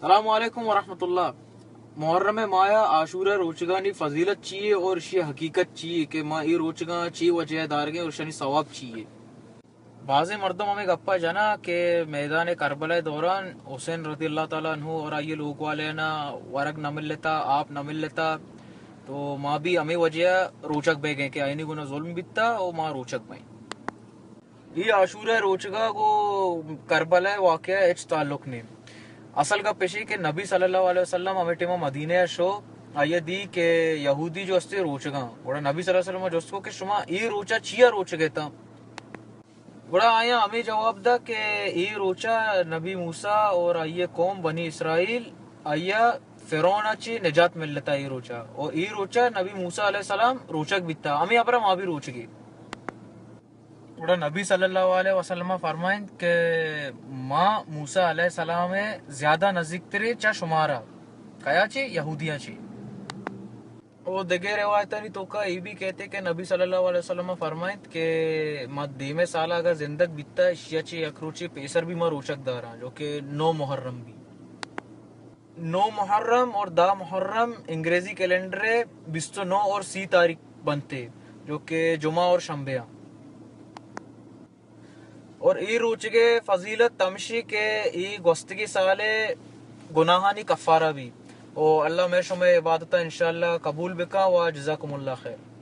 السلام علیکم ورحمۃ اللہ۔ محرم ماہ ءَ عاشورہ روچگانی فضیلت چی یے اور اشی حقیقت چی یے کہ ما اے روچگاں چی وجہ دارگیں اور اشانی ثواب چی یے؟ بازیں مردم ہمے گپا جنا کہ میدان کربلا دوران حسین رضی اللہ تعالی عنہ اور آئی لوگ والے نا ورگ نہ ملتا، آپ نہ ملتا، تو ما بھی ہمے وجہ روچگ بہ گئے کہ آئینی گنا ظلم بیتا اور ما روچگ بئیں۔ اے عاشورہ روچگا گو کربلا واقعہ ہچ تعلق نہیں۔ اصل گپ اشی کہ نبی صلی اللہ علیہ وسلم ہمے ٹیما مدینہ ءَ شو، آئی دی کہ یہودی جو استے روچگاں۔ گڑا نبی صلی اللہ علیہ وسلم جست کو کہ شما اے روچا چیا روچگے تا؟ گڑا آیاں ہمے جواب دا کہ اے روچا نبی موسیٰ اور آئی قوم بنی اسرائیل آئی فرعون چی نجات ملتا اے روچا۔ اور اے روچا نبی موسیٰ علیہ السلام روچگ بیتا، ہمے ہبرا ما بھی روچگی۔ گڑا نبی صلی اللہ علیہ وسلم فرمائنت کہ ما موسیٰ علیہ السلام زیادہ نزدیک ترے چا شمارا، کیا چی؟ یہودیاں چی۔ او دگہ روایتانی توکا ای بھی کہتے کہ نبی صلی اللہ علیہ وسلم فرمائنت کہ ما دیمے سالا اگر زندگ بیتا، اشیا چی یک روچے پیسر بھی ما روچک داراں، جو کہ نو محرم بھی۔ نو محرم اور دہ محرم انگریزی کیلنڈر بیست و نو اور سی تاریخ بنتے، جو کہ جمعہ اور شنبے ہیں۔ اور اے روچگے فضیلت تمشی کہ اے گوستگی سالے گناہانی کفارہ بھی۔ او اللہ میں شمے عبادتہ انشاءاللہ قبول بکا و جزاکم اللہ خیر۔